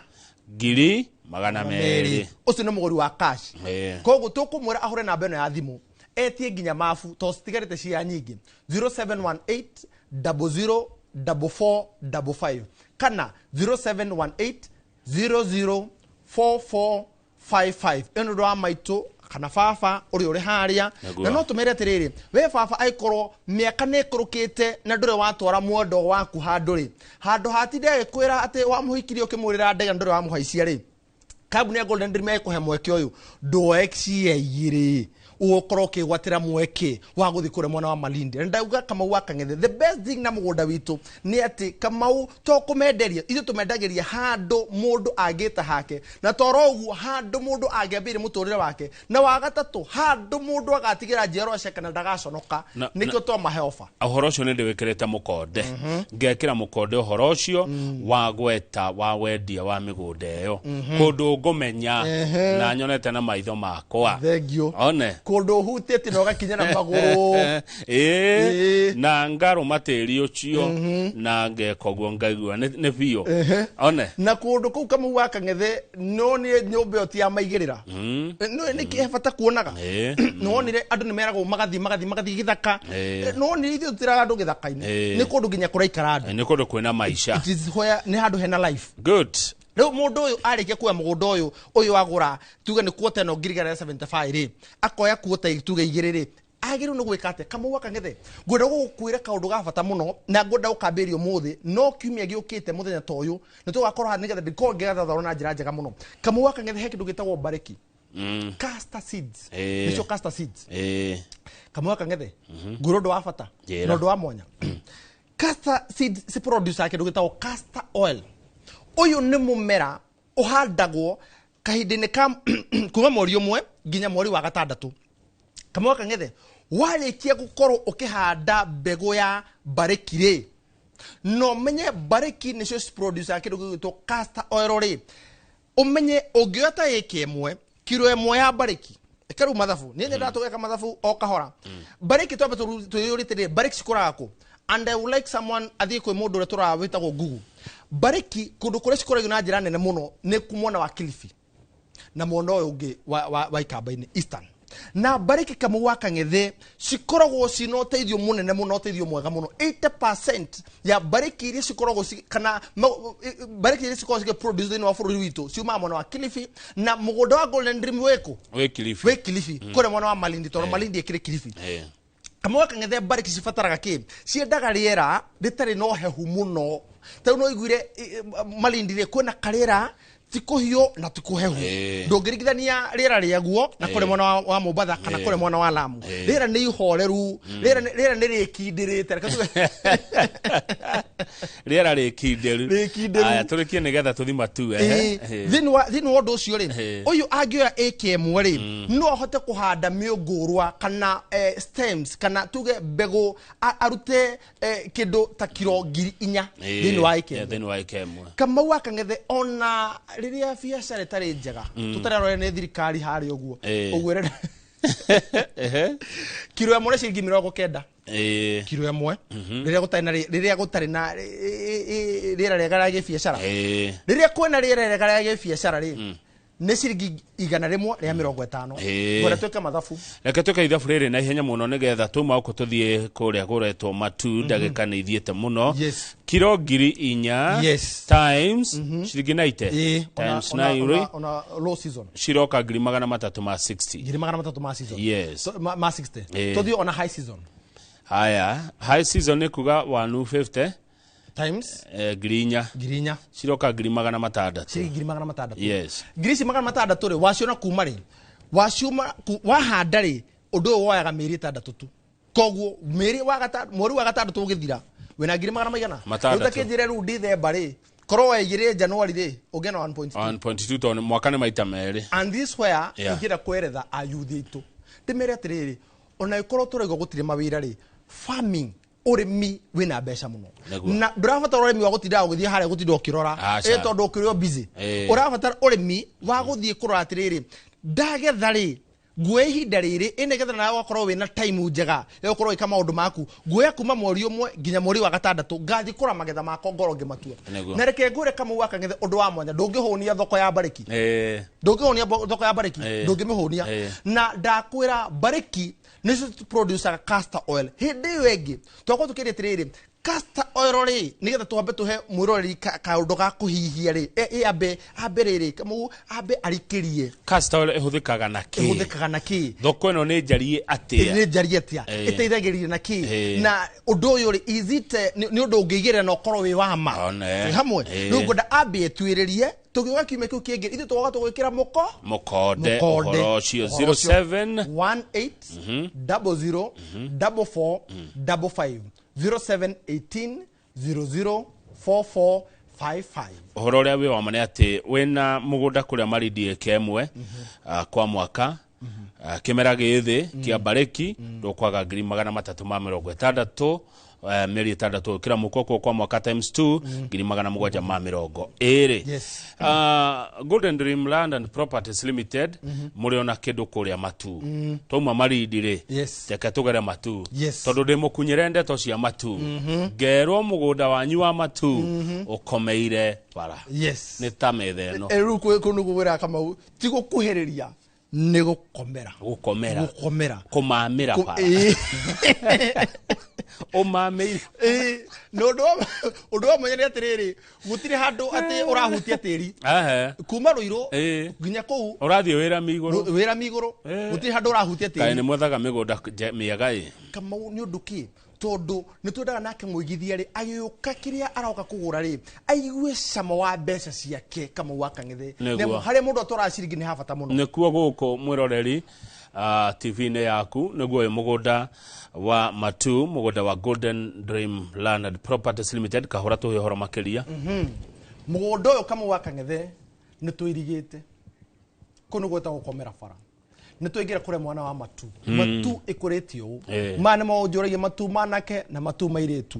Ngiri magana merĩ. Ũcio nĩ mũgũri wa cash. Ĩĩ. Koguo tũkũmwĩra ahũre namba ĩno ya thimũ, etie nginya mabu tondũ citigarĩte cia nyingĩ, 0718 00 44 55 kana 0718 00 44 55. Ĩno ũndũ wa maitũ kana baba ũrĩa ũrĩ harĩa. Nĩguo. Na no tũmere atĩrĩrĩ, we baba, angĩkorwo mĩaka nĩ ĩkũrũkĩte na ndũrĩ watwara mwendo waku handũ rĩ, handũ hatinde agĩkwĩra atĩ wamũhikirie ũkĩmũrĩra ndege na ndũrĩ wamũhaicia rĩ, kambuni ya Golden Dream ĩkũhe mweke ũyũ, ndũoe cia igĩrĩ ũgũkorwo ũkĩgwatĩra mweke wa gũthiĩ kũrĩa mwena wa Malindi. Na ndauga Kamau wa Kang'ethe, the best thing na mũgũnda witũ nĩ atĩ Kamau to kũmenderia, ithuĩ tũmendagĩria handũ mũndũ angĩta hake, na toro ũguo handũ mũndũ angĩambĩrĩria mũtũrĩre wake, na wa gatatũ handũ mũndũ agatigĩra njiarwa ciake na ndagaconoka. Nĩkĩo twamahe offer. Ũhoro ũcio nĩ ndĩwĩkĩrĩte mũkonde, ngekĩra mũkonde ũhoro ũcio wa gweta wa wendia wa mĩgũnda ĩyo kũndũ ngũmenya na nyonete na maitho makwa. Thengiũ. One. Kũndũ ũhutĩtie na ũgakinya na magũrũ. Ĩĩ. Ĩĩ. Na ngarũma tĩri ũcio na ngeka ũguo ngaigua nĩ biũ one. Na kũndũ kũu Kamau wa Kang'ethe no nĩ nyũmba ĩyo ti ya maigĩrĩra. No nĩ he bata kuonaga. Nĩwonire andũ nĩ meragwo magathiĩ magathiĩ magathiĩ gĩthaka. Nĩwonire ithuĩ tũtiraga andũ gĩthaka-inĩ. Nĩ kũndũ nginya kũraikara andũ. Nĩ kũndũ kwĩna maica. It is where nĩ handũ hena life. Good. Rĩu mũndũ ũyũ arĩkia kuoya mũgũnda ũyũ ũyũ agũra, tuge nĩ kuota ĩno 175,000 rĩ, akoya kuota tuge 2 rĩ, agĩrĩirwo nĩ gwĩka atĩa? Kamau wa Kang'ethe, ngwenda gũgũkwĩra kaũndũ ga bata mũno na ngwenda gũkambĩrĩria ũmũthĩ, no kiumia gĩũkĩte mũthenya ta ũyũ nĩ tũgakorwo haha nĩgetha ndikorwo ngĩgathathaũra na njĩra njega mũno. Kamau wa Kang'ethe, he kĩndũ gĩtagwo mbarĩki, castor seeds. Nĩcio castor seeds. Kamau wa Kang'ethe, ngwĩra ũndũ wa bata Njĩra. na ũndũ wa mwanya. Castor seeds ci produce kĩndũ gĩtagwo castor oil. Ũyũ nĩ mũmera ũhandagwo kahinda-inĩ ka kuma mweri 1 nginya mweri wa 6. Kamau wa Kang'ethe, warĩkia gũkorwo ũkĩhanda mbegũ ya mbarĩki rĩ, no menye mbarĩki nĩcio ci produce kĩndũ gĩgwĩtwo castor oil rĩ, ũmenye ũngĩoya ta ĩka 1, kiro 1 ya mbarĩki, ĩka rĩu mathabu, niĩ nyendaga tũgeka mathabu o kahora. Mbarĩki twambe twĩyũrĩte rĩ, mbarĩki cikũraga kũ? And I would like someone athiĩ kwĩ mũndũ ũrĩa tũraga wĩtagwo Google. Mbarĩki kũndũ kũrĩa cikũragio na njĩra nene mũno nĩ mwena wa Kilifi na mwena ũyũ ũngĩ wa Ikamba-inĩ, Eastern. Na mbarĩki, Kamau wa Kang'ethe, cikoragwo cina ũteithio mũnene mũno, ũteithio mwega mũno. 80% ya mbarĩki iria cikoragwo kana mbarĩki iria cikoragwo cigĩ thĩinĩ wa bũrũri witũ ciumaga mwena wa Kilifi. Na mũgũnda wa Golden Dream wĩkũ? Wĩ Kilifi. Wĩ Kilifi, kũrĩa mwena wa Malindi, tondũ Malindi ĩkĩrĩ Kilifi. Kamau wa Kang'ethe, mbarĩki cibataraga kĩ? Ciendaga rĩera rĩtarĩ na ũhehu mũno. Ta rĩu no ũiguire Malindi rĩ, kwĩna karĩera ti kũhiũ na ti kũhehu. Ndũngĩringithania rĩera rĩaguo na kũrĩa mwena wa Mombatha kana kũrĩa mwena wa Lamu. Rĩera nĩ ihoreru, rĩera nĩ rĩkindĩrĩte. Reke tuge Rĩera rĩkindĩru. Rĩkindĩru. Aya, tũrĩkie nĩgetha tũthi matu. Thĩinĩ wa ũndũ ũcio rĩ, ũyũ angĩoya ĩka 1 rĩ, no ahote kũhanda mĩũngũrwa kana stems kana tuge mbegũ, arute kĩndũ ta kiro 4,000 thĩinĩ wa ĩka 1. Thĩinĩ wa ĩka 1. Kamau wa Kang'ethe, ona rĩrĩa biacara ĩtarĩ njega, tũtarĩ arore nĩ thirikari harĩa ũguo, ũguo ĩrenda kiro 1 nĩ ciringi 90. Kiro 1 rĩrĩa gũtarĩ na rĩera rĩega rĩa gĩbiacara. Rĩrĩa kwĩna rĩera rĩega rĩa gĩbiacara rĩ, nĩ ciringi 150. Ngwenda twĩke mathabu. Reke twĩke ithabu rĩrĩ na ihenya mũno nĩgetha tuma gũkũ tũthiĩ kũrĩa kũretwo matu. Ndagĩka nĩ ithiĩte mũno. Kiro 4,000 times ciringi 90 times 9 rĩ, Ona low season ciroka 360,000. 300,000 ma season. Yes. So, ma 60. Tũthiĩ ona high season. Haya, high season nĩ kuga 150 times 4,000. 4,000. Ciroka 600,000. Ciringi 600,000. Yes. Ngiri ici 600 rĩ, waciona kuma rĩ, waciuma wahanda rĩ, ũndũ ũyũ woyaga mĩeri 6 tu. Koguo mĩeri wa mweri wa 6 ũgĩthira wĩna ngiri magana maigana? 6. Rĩu ta kĩnjĩre rĩu Dithemba rĩ, korwo waigĩrĩre January rĩ, ũngĩona 1.2. 1.2, tondũ mwaka nĩ maita merĩ. And this where ingĩenda kweretha ayuthi aitũ, ndĩmere atĩrĩrĩ, ona ĩkorwo tũraigua gũtirĩ mawĩra rĩ, farming, ũrĩmi wĩna mbeca mũno. Na ndũrabatara ũrĩmi wa gũtinda ũgĩthiĩ harĩa gũtinda ũkĩrora. Aca. Tondũ ũkĩrĩ o busy, ũrabatara ũrĩmi wa gũthiĩ kũrora atĩrĩrĩ, ndagetha rĩ, nguoya ihinda rĩrĩ ĩ nĩgetha nawe ũgakorwo wĩna time njega ya gũkorwo ũgĩka maũndũ maku. Nguoya kuma mweri 1 nginya mweri wa 6, ngathiĩ kũrora magetha makwa, ngorwo ngĩmatua. Na reke ngwĩre, Kamau wa Kang'ethe, ũndũ wa mwanya, ndũngĩhũnia thoko ya mbarĩki. Ndũngĩhũnia thoko ya mbarĩki. Ndũngĩmĩhũnia. Na ndakwĩra mbarĩki nĩcio producaga castor oil. Hĩndĩ ĩyo ĩngĩ twakorwo tũkĩria atĩrĩrĩ, castor oil rĩ, nĩgetha twambe tũhe mwĩroreri kaũndũ ga kũhihia rĩ, ambe rĩrĩ, Kamau, ambe arikĩrie. Castor oil ĩhũthĩkaga na kĩ? Ĩhũthĩkaga na kĩ? Thoko ĩno nĩ njarie atĩa? Nĩ njarie atĩa? Ĩteithagĩrĩria na kĩ? Na ũndũ ũyũ rĩ, is it nĩ ũndũ ũngĩigĩrĩra na ũkorwo wĩ wa ma? One. Twĩ hamwe? Rĩu ngwenda ambe etuĩrĩrie, tũgĩũka kiumia kĩu kĩngĩ ithuĩ tũgoka tũgwĩkĩra mũko mũkonde. Mũkonde. Ũhoro ũcio. Ũhoro ũcio. 07 18 00 44 55, 07 18 00 44 55. Ũhoro ũrĩa wĩ wa ma nĩ atĩ wĩna mũgũnda kũrĩa Marindi ĩka 1 kwa mwaka, kĩmera gĩthĩ kĩa mbarĩki, ndũkwaga 360,000 mĩeri 6. Kĩra mũkoko kwa mwaka times 2, 720,000. Golden Dream Land and Properties Limited, mũrĩ ona kĩndũ kũrĩa matu. Twauma Marindi rĩ, reke tũgere matu, tondũ ndĩ mũkunyĩre ndeto cia matu, ngerwo mũgũnda wanyu wa matu ũkomeire bara. Nĩ ta metha ĩno. Rĩu kũu nĩguo wĩraga Kamau, ti gũkuhĩrĩria. Nĩ gũkomera. Gũkomera. Gũkomera. Kũmamĩra bara. Ũmamĩire. Ĩĩ, na ũndũ wa mwanya nĩ atĩrĩrĩ, gũtirĩ handũ atĩ ũrahutia tĩri. Kuma Rũirũ nginya kũu ũrathiĩ wĩra mĩigũrũ. Wĩra mĩigũrũ. Gũtirĩ handũ ũrahutia tĩri. Kaĩ nĩ mwethaga mĩgũnda mĩega ĩ. Kamau nĩ ũndũ kĩ? Tondũ nĩ twendaga nake mũigithia rĩ, agĩũka kĩrĩa aroka kũgũra rĩ, aigue cama wa mbeca ciake Kamau wa Kang'ethe. Nĩguo. Harĩa mũndũ atwaraga ciringi nĩ ha bata mũno. Nĩkuo gũkũ mwĩroreri TV-inĩ yaku, nĩguo ũyũ mũgũnda wa Matu, mũgũnda wa Golden Dream Land and Properties Limited. Kahũra tũhe ũhoro makĩria. Mũgũnda ũyũ Kamau wa Kang'ethe nĩ tũirigĩte. Kũu nĩ gwĩtagwo gũkomera bara. Nĩ twaingĩra kũrĩa mwana wa Matu. Matu ĩkũrĩte ũũ. Maya nĩ maũnjũragia Matu manake na Matu mairĩtu.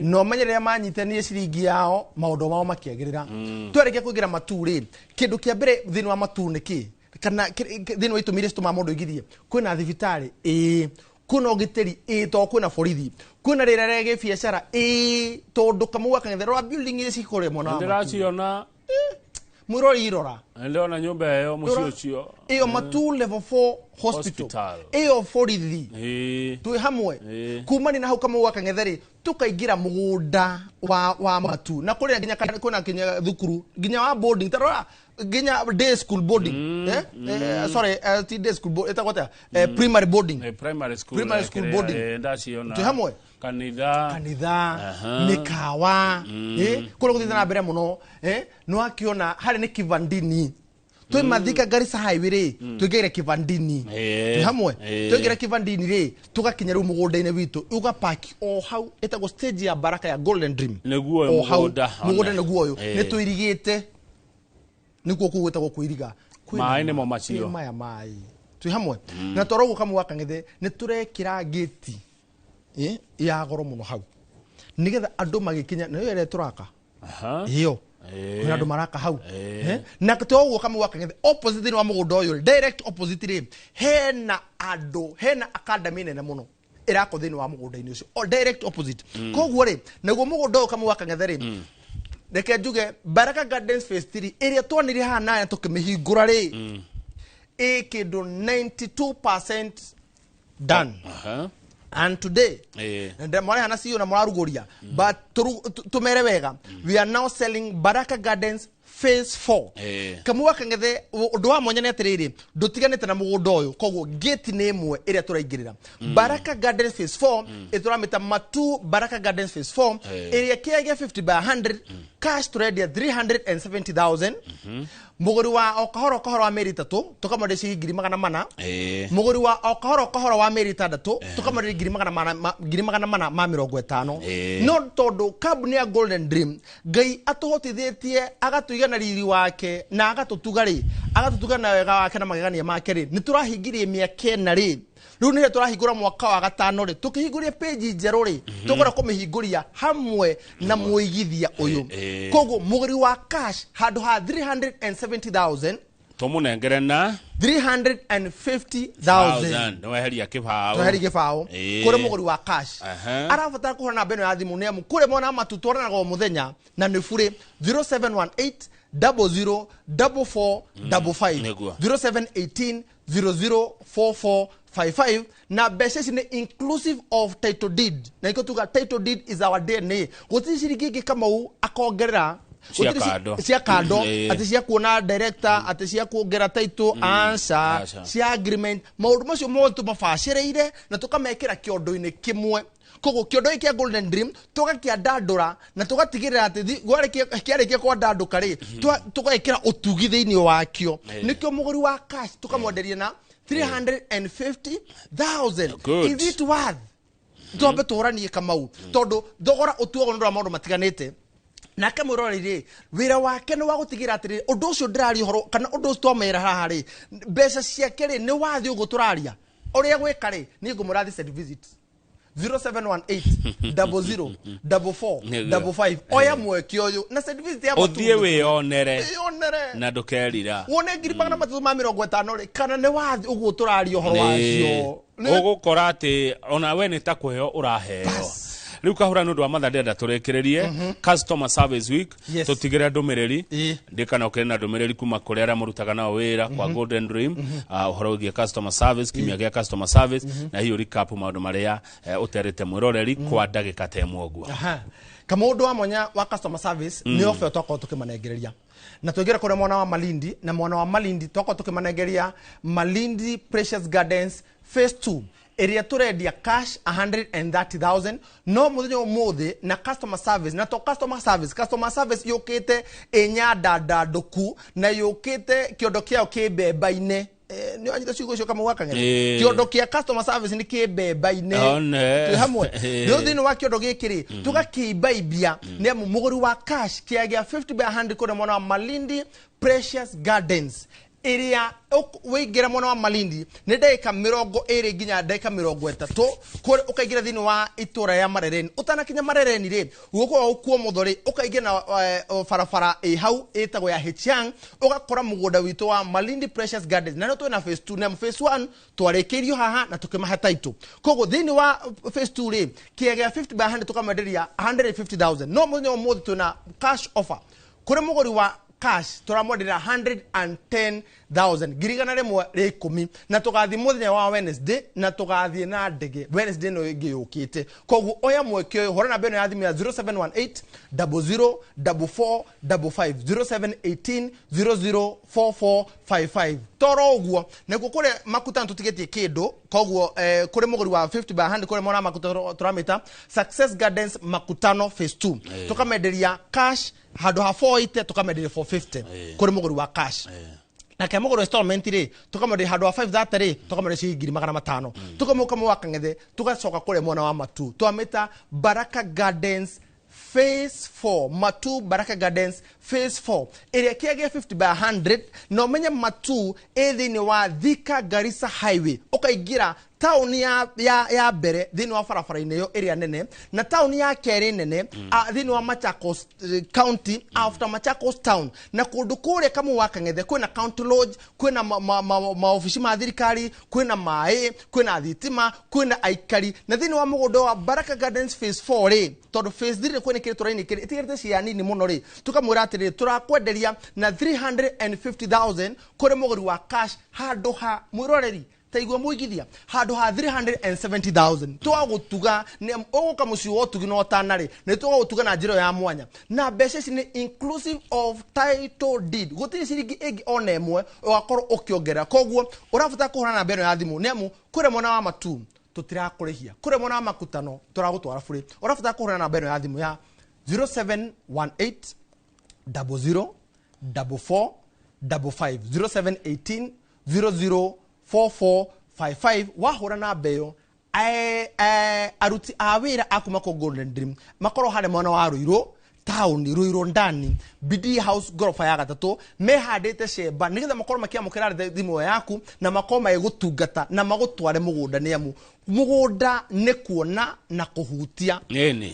No menye rĩrĩa manyitanirie ciringi yao, maũndũ mao makĩagĩrĩra. Twarĩkia kũingĩra Matu rĩ, kĩndũ kĩa mbere thĩinĩ wa Matu nĩ kĩ? Kana thĩinĩ wa itũmi iria citũmaga mũndũ aigithie? Kwĩna thibitarĩ? Ĩĩ. Kwĩna ũgitĩri? Ĩĩ, tondũ kwĩna borithi. Kwĩna rĩera rĩa gĩbiacara? Ĩĩ, tondũ Kamau wa Kang'ethe, rora building iria cikũrĩa mwana wa Matu. Ndĩraciona. Mwĩrori irora. Ndĩrona nyũmba ĩyo, mũciĩ ũcio. Ĩyo Matu level 4 hospital. Ĩyo borithi. Twĩ hamwe. Kumania na hau Kamau wa Kang'ethe rĩ, tũkaingĩra mũgũnda wa Matu. Na kũrĩa nginya kwĩna nginya thukuru, nginya wa boarding. Ta rora, nginya day school boarding. Sorry, ti day school boarding, ĩtagwo atĩa? Primary boarding. Primary school, Primary school boarding. Ndaciona. Twĩ hamwe. Kanitha. Kanitha, mĩkawa. Kũrĩa gũthiĩte na mbere mũno. Nĩ wakĩona harĩa nĩ Kivandini. Twĩ Mathika Garissa Highway rĩ, tũingĩre Kivandini. Twĩ hamwe. Tũingĩre Kivandini rĩ, tũgakinya rĩu mũgũnda-inĩ witũ, ũgapaki o hau, ĩtagwo stage ya Baraka ya Golden Dream. Nĩguo ũyũ O hau, mũgũnda. mũgũnda nĩguo ũyũ. Nĩ tũirigĩte. Nĩkuo kũu gwĩtagwo kũiriga. Kwĩna Maĩ nĩmo macio. Ĩ, maya maĩ. Twĩ hamwe. Na twara ũguo Kamau wa Kang'ethe, nĩ tũrekĩra gĩti, ya goro mũno hau. Nĩgetha andũ magĩkinya, na ĩyo ĩrĩa tũraka. Ĩyo. Kwĩna andũ maraka hau. Na to ũguo Kamau wa Kang'ethe, opposite thĩinĩ wa mũgũnda ũyũ, direct opposite rĩ, hena andũ, hena academy nene mũno ĩrakwo thĩinĩ wa mũgũnda-inĩ ũcio. O direct opposite. Koguo rĩ, naguo mũgũnda ũyũ Kamau wa Kang'ethe rĩ, reke njuge Baraka Gardens Phase 3 ĩrĩa twonire haha na tũkĩmĩhingũra rĩ, ĩ kĩndũ 92% done. And today, and mwareha na CEO na mũrarugũria, but tũmere wega, we are now selling Baraka Gardens Phase 4. Kamau wa Kang'ethe, ũndũ wa mwanya nĩ atĩrĩrĩ, ndũtiganĩte na mũgũnda ũyũ, koguo gate nĩ ĩmwe ĩrĩa tũraingĩrĩra. Baraka Gardens Phase 4, ĩtũramĩta Matu Baraka Gardens Phase 4, ĩrĩa kĩaya gĩa 50 by 100, cash tũrendia 370,000. Mũgũri wa o kahora o kahora wa mĩeri ĩtatũ, tũkamwenderia ciringi ngiri magana mana. Mũgũri wa o kahora o kahora wa mĩeri ĩtandatũ, tũkamwenderia ngiri magana mana ma, ngiri magana mana ma mĩrongo ĩtano. No tondũ kambuni ya Golden Dream, Ngai atũhotithĩtie, agatũiga na riri wake, na agatũtuga rĩ, agatũtuga na wega wake na magegania make rĩ, nĩ tũrahingirie mĩaka ĩna rĩ. Rĩu nĩrĩo tũrahingũra mwaka wa gatano rĩ, tũkĩhingũria page njerũ rĩ, tũgũra kũmĩhingũria hamwe na mũigithia ũyũ. Koguo mũgũri wa cash handũ ha 370,000, Tũmũnengere na 350,000. Thousand. Nĩweheria kĩbaũ. Tweheria kĩbaũ. Kũrĩ mũgũri wa cash. Arabatara kũhũra namba ĩno ya thimũ nĩ amu kũrĩ mwana wa Matu twaranaga o mũthenya na nĩ burĩ zero seven one eight double zero double four double five. Nĩguo. Zero seven eighteen zero zero four four five five. Na mbeca ici nĩ inclusive of title deed. Na nĩkĩo tuga title deed is our DNA. Gũtirĩ ciringi ĩngĩ Kamau akongerera. Cia Gũtirĩ kando. cia kando, atĩ cia kuona director, atĩ cia kuongera title, answer, Aca. cia agreement. Maũndũ macio mothe tũmabacĩrĩire na tũkamekĩra kĩondo-inĩ kĩmwe. Koguo kĩondo gĩkĩ kĩa Golden Dream tũgakĩandandũra na tũgatigĩrĩra atĩ kĩarĩkia kwandandũka rĩ, tũgekĩra ũtugi thĩinĩ wakĩo. Nĩkĩo mũgũri wa cash tũkamwenderia na 350,000. Good. Is it worth? Twambe tũranie Kamau, tondũ thogora ũtuagwo nĩ ũndũ wa maũndũ matiganĩte. Nake mwĩroreri rĩ, wĩra wake nĩ wa gũtigĩrĩra atĩrĩrĩ, ũndũ ũcio ndĩraria ũhoro, kana ũndũ ũcio twamera haha rĩ, mbeca ciake rĩ, nĩ wathiĩ ũguo tũraria. Ũrĩa gwĩka rĩ, niĩ ngũmwĩra athiĩ send visit. Zero seven one eight, double zero, double four, Nĩguo. double five. Oya mweke ũyũ. Na send visit ya Ũthiĩ matundu. wĩyonere. Wĩyonere. Na ndũkerira. Wone ngiri magana matatũ ma mĩrongo ĩtano rĩ, kana nĩ wathiĩ ũguo tũraria ũhoro Nĩ. wacio. Nĩ. Ũgũkora atĩ ona we nĩ ta kũheo ũraheo. Bas. Rĩu Kahũra, nĩ ũndũ wa mathaa ndĩrenda tũrĩkĩrĩrie Customer Service Week. Yes. Tũtigĩre ndũmĩrĩri. Ĩĩ. Ndikana ũkĩrĩ na ndũmĩrĩri kuma kũrĩ arĩa mũrutaga nao wĩra kwa Golden Dream, ũhoro wĩgiĩ customer service, kiumia gĩa customer service, na hihi recap maũndũ marĩa ũterĩte mwĩroreri kwa ndagĩka ta ĩmwe ũguo. Aha. Kama ũndũ wa mwanya wa customer service nĩ obe twakorwo tũkĩmanengereria na tũingĩre kũrĩa mwena wa Malindi, na mwena wa Malindi twakorwo tũkĩmanengeria Malindi Precious Gardens phase 2 ĩrĩa tũrendia cash 130,000, no mũthenya ũmũthĩ na customer service, na to customer service, customer service yũkĩte ĩnyandandandũku na yũkĩte kĩondo kĩayo kĩ mbemba-inĩ. Nĩ wanyita ciugo icio, Kamau wa Kang'ethe? Ĩĩ. Kĩondo kĩa customer service nĩ kĩ mbemba-inĩ. One. Twĩ hamwe. Ĩĩ. Rĩu thĩinĩ wa kĩondo gĩkĩ rĩ, tũgakĩimbaimbia nĩ amu mũgũri wa cash kĩagĩa 50 by 100 kũrĩa mwena wa Malindi Precious Gardens, ĩrĩa wĩingĩra mwena wa Malindi nĩ ndagĩka 20 nginya ndagĩka 30 kũrĩa ũkaingĩra thĩinĩ wa itũra ya Marereni. Ũtanakinya Marereni rĩ, guoko gwaku kwa ũmotho rĩ, ũkaingĩra na barabara ĩ hau ĩtagwo ya Hichiang, ũgakora mũgũnda witũ wa Malindi Precious Gardens, na nĩ twĩna phase 2, na phase 1 twarĩkĩirio haha na tũkĩmahe title. Koguo thĩinĩ wa phase 2 rĩ, kĩagĩa 50 by 100 tũkamwenderia 150,000, no mũthenya ũmũthĩ twĩna cash offer kũrĩ mũgũri wa cash, tũramwenderia 110,000, 110,000, na tũgathiĩ mũthenya wa Wednesday, na tũgathiĩ na ndege Wednesday ĩno ĩngĩ yũkĩte. Koguo oya mweke ũyũ, hũra namba ĩno ya thimũ ya 0718 00 44 55, 0718 004455. Toro ũguo nakuo kũrĩa Makutano tũtigĩtie kĩndũ. Koguo kũrĩ mũgũri wa 50 by 100 kũrĩa mwena wa Makutano, tũramĩta Success Gardens Makutano phase 2, tũkamenderia cash handũ ha 480 tũkamenderia 450 kũrĩ mũgũri wa cash. Nake mũgũri wa installment rĩ, tũkamwenderia handũ ha 530 rĩ, tũkamwenderia ciringi 500,000. Tũkamũka wa Kang'ethe, tũgacoka kũrĩa mwena wa Matu, twamĩta Baraka Gardens phase 4, Matu Baraka Gardens phase 4, ĩrĩa kĩagĩa 50 by 100, na ũmenye Matu ĩ thĩinĩ wa Thika Garissa Highway, ũkaingĩra taũni ya mbere thĩinĩ wa barabara-inĩ ĩyo ĩrĩa nene, na taũni ya kerĩ nene thĩinĩ wa Machakos County, after Machakos town, na kũndũ kũrĩa Kamau wa Kang'ethe kwĩna county lodge, kwĩna maobici ma thirikari, kwĩna maĩ, kwĩna thitima, kwĩna aikari. Na thĩinĩ wa mũgũnda wa Baraka Gardens phase 4 rĩ, tondũ phase 3 kwĩna kĩrĩ tũraini kĩrĩ ĩtigĩrĩte cia nini mũno rĩ, tũkamwĩra atĩrĩrĩ, tũrakwenderia na 350,000 kũrĩ mũgũri wa cash, handũ ha mwĩroreri taigua mũigithia handũ ha 370,000. Twagũtuga nĩ ũgũka mũciĩ wa ũtugi na ũtana rĩ, nĩ tũgũtuga na njĩra ĩyo ya mwanya, na mbeca ici nĩ inclusive of title deed, gũtirĩ ciringi ĩngĩ ona ĩmwe ũgakorwo ũkĩongerera. Koguo ũrabatara kũhũra namba ĩno ya thimũ, nĩ amu kũrĩa mwena wa Matu tũtirakũrĩhia, kũrĩa mwena wa Makutano tũragũtwara bũrĩ. Ũrabatara kũhũra namba ĩno ya thimũ ya 0718 00 44 55, 0718 00 4455. Wahũra namba ĩyo, aruti a wĩra a kuma kũ Golden Dream makorwo harĩa mwena wa Ruiru taũni, Ruiru ndani, Bidii House, ngoroba ya gatatũ, mehandĩte cemba nĩgetha makorwo makĩamũkĩra thimũ ĩyo yaku na makorwo magĩgũtungata na magũtware mũgũnda, nĩ amu mũgũnda nĩ kuona na kũhutia.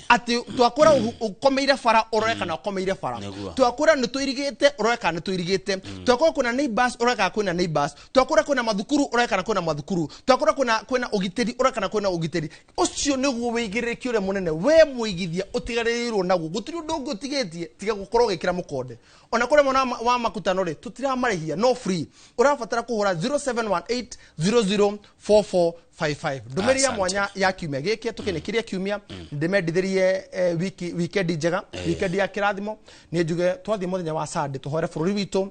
Atĩ twakwĩra ũkomeire bara, ũrore kana ũkomeire bara. Twakwĩra nĩ tũirigĩte, ũrore kana nĩ tũirigĩte. Twakwĩra kwĩna neighbors, ũrore kana kwĩna neighbors. Twakwĩra kwĩna mathukuru, ũrore kana kwĩna mathukuru. Twakwĩra kwĩna ũgitĩri, ũrore kana kwĩna ũgitĩri. Ũcio nĩguo wĩigĩrĩrĩki ũrĩa mũnene we mũigithia ũtigarĩrĩirwo naguo. Gũtirĩ ũndũ ũngĩ ũtigĩtie tiga gũkorwo ũgĩkĩra mũkonde. Ona kũrĩa mwena wa Makutano rĩ, tũtiramarĩhia, no free. Ũrabatara kũhũra 0718 004455. Ndũmĩrĩri ya mwanya ya kiumia gĩkĩ, tũkĩnĩkĩria kiumia, ndĩmendithĩrie wiki weekend njega, weekend ya kĩrathimo. Nĩ njuge twathiĩ mũthenya wa Sunday tũhoere bũrũri witũ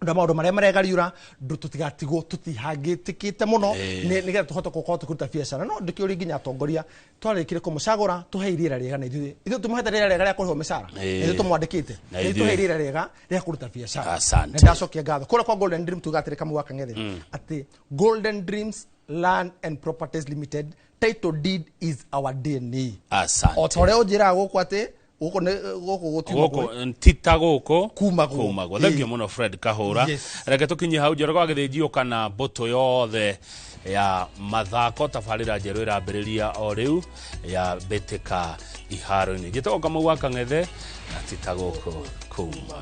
na maũndũ marĩa maregariũra, tũtigatigwo tũtihangĩtĩkĩte mũno, nĩgetha tũhote gũkorwo tũkĩruta biacara. No ndĩkĩũrie nginya atongoria twarĩkire kũmũcagũra, tũhe rĩera rĩega, na ithuĩ tũmũhete rĩera rĩega rĩa kũrĩhwo mĩcara, na ithuĩ tũmwandĩkĩte, Na na ithuĩ tũhe rĩera rĩega rĩa kũruta biacara. Asante. Na ndacokia ngatho kũrĩa kwa Golden Dream. Tuga atĩrĩ, Kamau wa Kang'ethe, atĩ Golden Dreams Land and Properties Limited, title deed is our DNA. Asante. O ta ũrĩa ũnjĩraga gũkũ atĩ gũkũ nĩ gũkũ gũtiumagwo. Gũkũ tita gũkũ Kumagwo. Kumagwo. Thank you mũno, Fred Kahũra. Reke tũkinye hau. Njoroge wa Gĩthĩnji ũka na mbũtũ yothe ya mathako, tabarĩra njerũ ĩrambĩrĩria o rĩu ya mbĩtĩka iharo-inĩ. Njĩtagwo Kamau wa Kang'ethe, na tita gũkũ kumagwo.